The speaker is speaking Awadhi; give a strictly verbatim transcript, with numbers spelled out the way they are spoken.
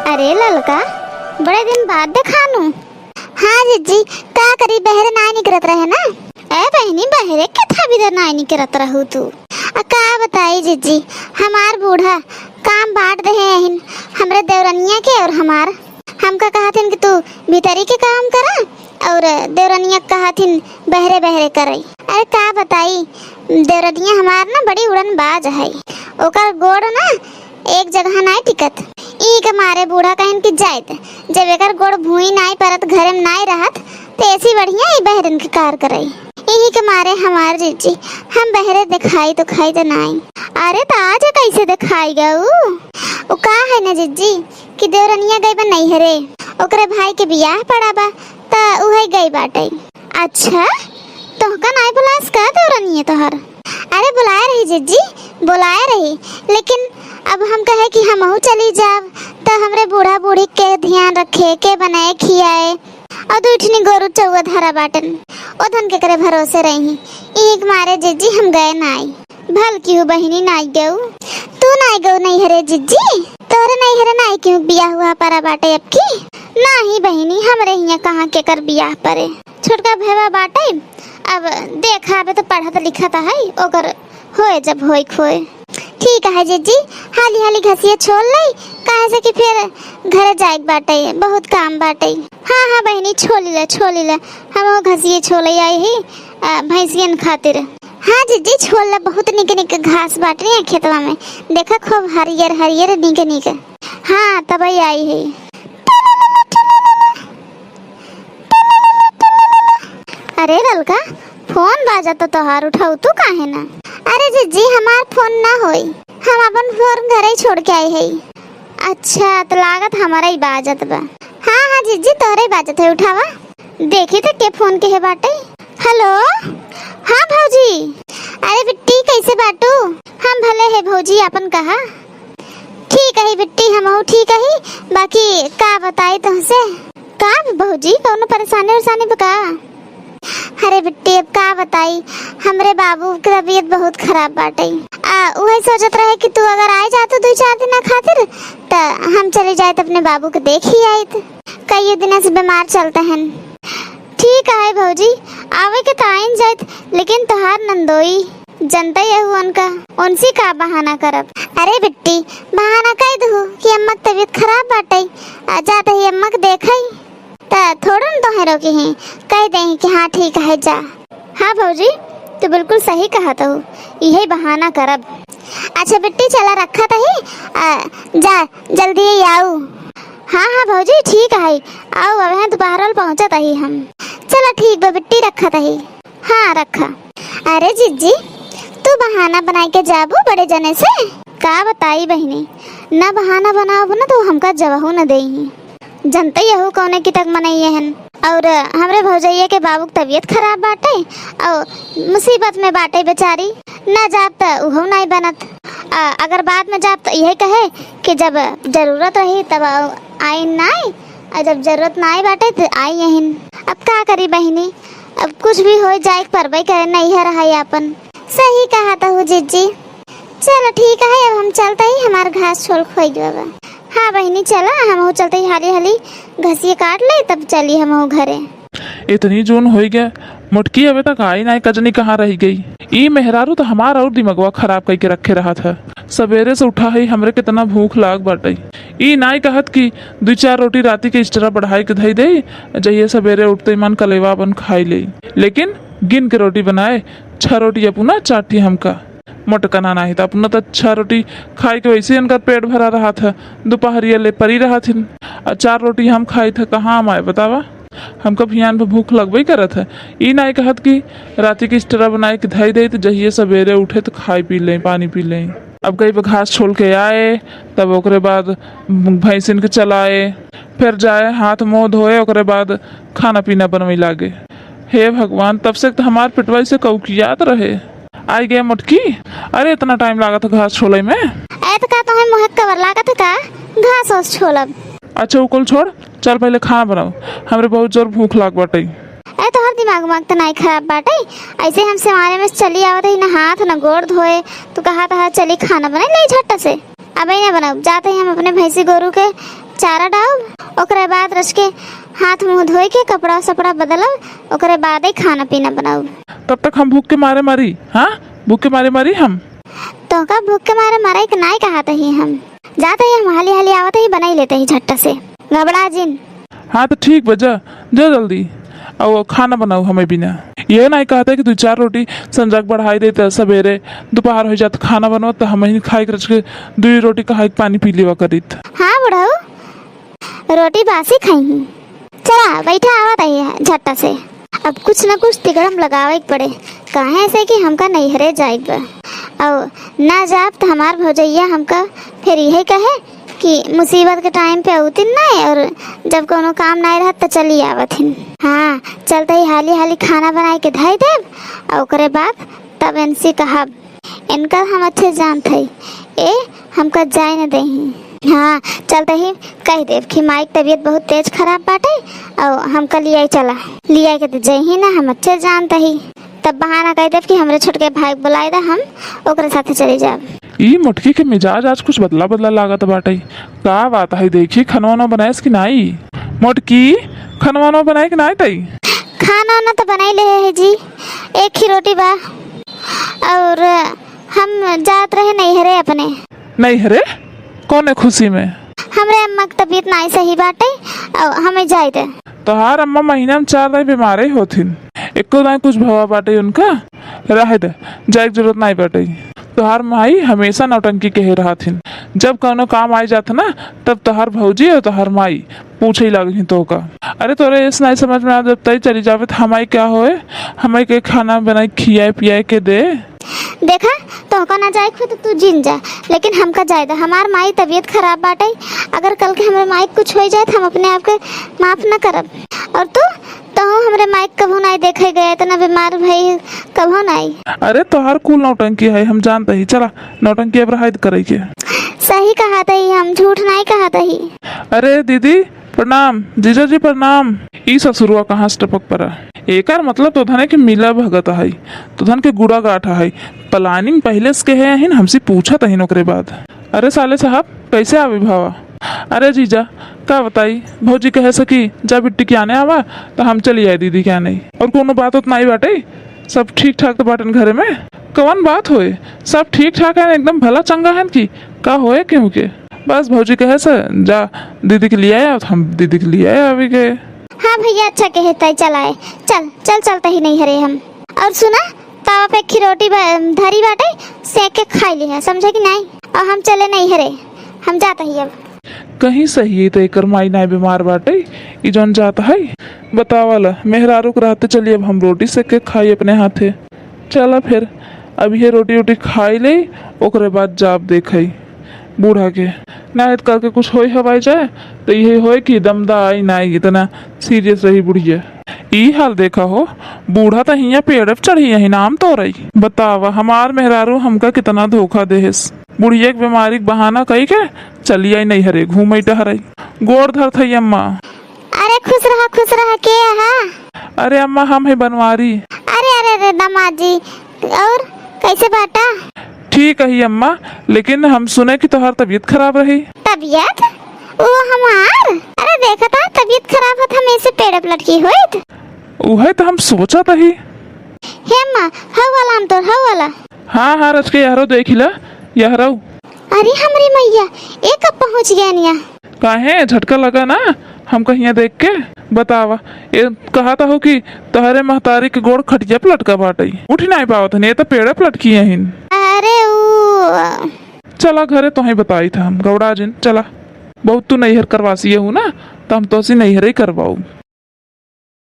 अरे ललका, बड़े दिन बाद देखानू। हाँ जिज्जी, का करी, बहरे नाय निकरत रहे ना। ए बहिनी, बहरे केथा बिदर नाय निकरत रहू तू? आ का बताई जिज्जी, हमार बूढ़ा काम बांट देहे हन हमरे देवरनिया के और हमार। हमका कहत हन कि तू भीतरी के काम करा और देवरनिया कहत हन बहरे बहरे करई। अरे का बताई, देवरनिया हमार ना बड़ी उड़नबाज है, ओकर गोड़ ना एक जगह नाय टिकत। ई के मारे बूढ़ा कहन कि जाइत, जब एकर गोड़ भूई नाय परत, घरे में नाय रहत, तो ऐसी बढ़िया ई बहरन के कार करई। इही के मारे हमार जिज्जी, हम बहरे देखाई तो खाई तो नाई। अरे त आज कैसे देखाई गऊ? उ का है ना जिज्जी कि देवरनिया गई बा नैहरे, ओकरे भाई के बियाह पड़ा बा, त उहे गई बाटे। अच्छा, तोहका नाई बुलास का देवरनिया तोहर? अरे बुलाए रही जिज्जी, बुलाए रही, लेकिन अब हम कहे कि हमहू चली जाब, त हमरे बूढ़ा बूढ़ी के ध्यान रखे, के बनाए खियाए, और दुई ठिनी गोरू चौवा धरा बाटन, ओधन केकरे भरोसे रही। इही के मारे जिज्जी हम गए नाई। भल की हूँ बहिनी नाई गऊ, तू नाई गऊ नैहरे जिज्जी, तोहरे नैहरे नाई क्यों बियाह हुआ परा बाटे अब की? नाही बहिनी, हमरे हियाँ कहाँ केकर बियाह परे, छोटका भैया बाटे, अब देखा अबे तो पढ़त लिखत है, ओकर होए जब होए खोए। ठीक है जिज्जी, हाली हाली घसिया छोल लई, काहे से कि फिर घरे जाए के बाटे, बहुत काम बाटे। हाँ हाँ बहिनी, छोली ला, छोली ला, हम घसिया छोले आई ही, आ, भैंसियन खातिर। हाँ जिज्जी, छोल ला, बहुत निक निक घास बाटे ना खेतवा में, देखा खूब हरियर हरियर निक निक। हाँ तबे आई ही। अरे ललका, फोन बाजत तो तोहार, उठाऊ तू काहे ना? अरे जिज्जी, हमार फोन ना होई, हम अपन फोन घरे ही छोड़ के आई है। अच्छा, तो लागत हमारा ही बाजत बा। हाँ हाँ जिज्जी, तोहरे ही बाजत है, उठावा। देखी तो के फोन के है बाटे। हेलो, हाँ भौजी। अरे बिट्टी, कैसे बाटू? हम भले है भौजी, अपन कहा। ठीक है बिट्टी, हमहू ठीक है, बाकी का बताई तुमसे? का भौजी, कौनो परेशानी उरेशानी बा का? अरे बिट्टी, अब का बताई, हमरे बाबू के तबीयत बहुत खराब बाटे। आ, उहे सोचत रहे कि तू अगर आए जातू दुई चार दिन खातिर, त हम चली जाइत अपने बाबू के देख ही आइत। कई दिन से बीमार चलते हैं। ठीक है भौजी, आवे के त आइन जाइत, लेकिन तोहार नंदोई जनते यहू उनका, उनसे का बहाना करब? अरे बिट्टी, बहाना कह दू कि अम्मा के तबीयत खराब बाटे, आ, जाते ही अम्मा के देखई। त थोड़न तोहे रोकी हैं, कह दे कि हाँ ठीक है जा। हाँ भौजी, तू बिल्कुल सही कहत हो, इहे बहाना करब। अच्छा बिट्टी चला रखत ही, आ, जा जल्दी ही आऊ। हाँ हाँ भौजी ठीक है, आऊ अब हैं दोपहर वाल पहुँचत ही हम। चला ठीक बा बिट्टी रखत ही। हाँ रखा। अरे जिज्जी, तू बहाना बनाई के जाबू बड़े जने से? का बताई बहिनी, ना बहाना बनाबू ना तो हमका जवाबो न देही। जनते यहू कौने की तक मनइये हन। और हमरे भौजैया के बाबू के तबीयत खराब बाटे और मुसीबत में बाटे बेचारी, ना जाब त उहो नाई बनत। आ, अगर बाद में जाब त यही कहे कि जब जरूरत रही तब आइन नाई, और जब जरूरत नाई बाटे त आई यहिन। अब का करी बहिनी, अब कुछ भी हो जाए के परबे करे, नैहर है अपन। सही कहा तहु जिज्जी। चलो ठीक है, अब हम चलते ही, हमार घास छोल खोई गवा बा। हाँ बहिनी, चला, हमहू चलते ही हाली हाली घसिए काट ले, तब चली हमहू घरे। इतनी जून होई गया, मोटकी अबे तक आई नाई, कजनी कहाँ रही गई। ई मेहरारू तो हमार और दिमगवा खराब कई के रखे रहत है। सवेरे से उठा है, हमरे कितना भूख लाग बाटे। ई नाई कहत कि दुई चार रोटी राती के extra बढ़ाई के धई दे, जहिए सवेरे उठते मन कलेवा अपन खाई ले, लेकिन गिन के रोटी बनाए, छह रोटी अपना चाटी हमका। मोटकना नाही त अपना त छह रोटी खाई के वैसे इनकर पेट भरा रहत है, दोपहरिया ले परी रहत हिन, आ चार रोटी हम खाई थे, कहाँ माए बतावा? हमका भियान पे भूख लगबे करत है। ई नाई कहत कि राती के extra बनाए के धई दे, त जहिए सवेरे उठे त खाई पी लें, पानी पी लें। अब कहीं पे घास छोल के आए, तब ओकरे बाद भैंसिन के चलाए, फिर जाए हाथ मुंह धोए, ओकरे बाद खाना पीना बनवे लागे। हे भगवान, तब से तो हमार पेटवा से कौकियात रहे। आई गए मोटकी, अरे इतना टाइम लागत है घास छोले में। ए तो का तोहे मुँह कवर लागत है का घास ओस छोलब? अच्छा उ कुल छोड़, चल पहले खाना बनाओ, हमरे बहुत जोर भूख लाग बाटे। ए तोहर दिमाग उमाग तो नाई खराब बाटे, ऐसे हम सेवारे में से चली आवत ही ना हाथ ना गोड़ धोए, तू कहा तहा चली खाना बनाई ले झट्टा से। अबे ना बनाओ, जाते ही हम अपने भैंसी गोरू के चारा डाउब, ओकरे बाद रच के हाथ मुँह धोए के कपड़ा सपड़ा बदलब, ओकरे बाद ही खाना पीना बनाउब। तब तक हम भूख के मारे मरी, हाँ, भूख के मारे मरी हम। तोहका भूख के मारे मरे के नाई कहत ही हम। जात ही हम हाली हाली आवत ही, बनाई लेत ही झट्टा से। घबरा जिन। हाँ तो ठीक बा, जा, जा जल्दी। और खाना बनाउ हमें बिना। ये नाई कहत ही कि दुइ चार रोटी संझा के बढ़ाई देत, सबेरे दोपहर होइ जात खाना बनवत, त हमहिन खाए के रच के दुइ रोटी खाए के पानी पी लेवा करित। हाँ बुढ़ऊ, रोटी बासी खाई ही। चला बैठा, आवत ही झट्टा से। अब कुछ न कुछ तिगड़म लगावे के पड़े, काहे से कि हमका नैहरे जाए के बा। और ना जाब त हमार भौजैया हमका फिर यही कहे कि मुसीबत के टाइम पे अउतिन नाई, और जब कोनो काम नाई रहत त चली आवत हिन। हाँ, चलते ही हाली हाली खाना बनाए के धई देब, और ओकरे बाद तब इनसे कहब। इनका हम अच्छे जानत हई, ए हमका जाए न देही। हाँ, चलते ही कह देब कि माई के तबीयत बहुत तेज खराब बाटे, और हमका लियाई चला। लियाई के तो जइही ना, हम अच्छे जानत ही। तब बहाना कह देब कि हमरे छोटके भाई के बुलाए दा, हम ओकरे साथे चली जाब। ई मोटकी के मिजाज आज कुछ बदला बदला लागत बाटे। का बात है, देखी खनवा वनवा बनाएस कि नाई? मोटकी, खनवा वनवा बनाए कि नाई तई? खाना वाना तो बनाई ले है जी, एक ही रोटी बा। और हम जात रहे नैहरे अपने। नैहरे? कौने खुशी में? हमरे अम्मा के तबीयत नाई सही बाटे, और हमें जाए दे। तोहार अम्मा महीना में चार दाई बीमारे होथिन, एको दाई कुछ भवा बाटे उनका? रहे दे, जाए के जरूरत नाई बाटे। तोहार माई हमेशा नौटंकी कहे रहथिन, जब कौनो काम आए जात ना, तब तोहार भौजी और तोहार माई पूछे लागही तोहका। अरे तोरे इस नाई समझ में आ, जब तई चली जावे त हमाई क्या होए? हमाई के खाना बनाई खियाए पियाए के दे। देखा, तोहका ना जाए खुद तू जिन जा, लेकिन हमका जाए दा। हमार माई तबीयत खराब बाटे, अगर कल के हमरे माई के कुछ हो जाए त हम अपने आप के माफ ना करब। और तू तो हमरे माई के कभू नाई देखे गए, इतना बीमार भई कभू नाई। अरे तोहार कुल नौटंकी है, हम जानत ही। चला, नौटंकी अब रहाई करे के। सही कहत ही, हम झूठ नाई कहत ही। अरे दीदी प्रणाम, जीजा जी प्रणाम। ई ससुरवा कहाँ से टपक पड़ा? एकर मतलब तोधने के मिला भगत है, तोधन के गुड़ा गाठ है। प्लानिंग पहले से के है हिन, हमसे पूछत हिन ओकरे बाद। अरे साले साहब, कैसे आवे भावा? अरे जीजा, का बताई, भौजी कहे सकी जा बिट्टी के आने आवा, तो हम चली आए दीदी के आने। और कोनो बात उत नाई बाटे, सब ठीक ठाक तो बाटन घरे में। कवन बात होए, सब ठीक ठाक है, एकदम भला चंगा है कि का होए केहू के। बस भौजी कहे से जा दीदी के लिए आया, हम दीदी के लिए आया अभी के। हाँ भैया, अच्छा कहे तय चलाए, चल चल चलता ही नैहरे हम। और सुना, तावा पे खिरोटी बा-, धरी बाटे, सेक के खाई लिहा, समझे कि नाई? और हम चले नैहरे, हम जाता ही अब। कहीं सही तो एकर माई नाई बीमार बाटे, ई जौन जात है। बतावल, मेहरारू के रहते चली अब हम रोटी सेक के खाई अपने हाथे। चला फिर, अब ये रोटी उटी खाई ले, ओकरे बाद जाब देखई बूढ़ा के। ना तो कल के कुछ होई हवाई जाए, तो यही होए कि दमदा आई नाई, इतना सीरियस रही बुढ़िया। ई हाल देखा हो, बूढ़ा तो हियाँ पेड़ पे चढ़ी यही नाम तो रही। बतावा, हमार मेहरारू हमका कितना धोखा देहेस। बुढ़िया के बीमारी के बहाना कई के चली आई नैहरे घूमई टहरई। गोड़ धरत हई अम्मा। अरे खुश रहा, खुश रहा। के हा? अरे अम्मा, हम है बनवारी। अरे अरे अरे दामाद जी, और कैसे बाटा? ठीक है अम्मा, लेकिन हम सुने कि तोहार तबीयत खराब रही। तबीयत? वो हमार? अरे देखा था तबीयत खराब होत हम ऐसे पेड़ पे लटकी होइत। उहे तो हम सोचा तही। हे अम्मा, हऊ वाला हम तोर, हऊ वाला। हाँ हाँ रच के यहरो देखी ला, यहरो। अरे हमरी मैया, ए कब पहुँच गया निया? काहे झटका लगा ना हमका हियाँ देख के? बतावा, ए कहा था हो कि तोहरे महतारी के गोड़ खटिया पे लटका बाटई, उठ नाई पावत हन, ए तो पेड़े पे लटकी हन। अरे ऊ चला घरे तोहई बताई था हम, गौड़ा जिन, चला। बहुत तू नैहर करवासी हूँ ना, तो हम तोहसी नैहरे ही करवाऊ।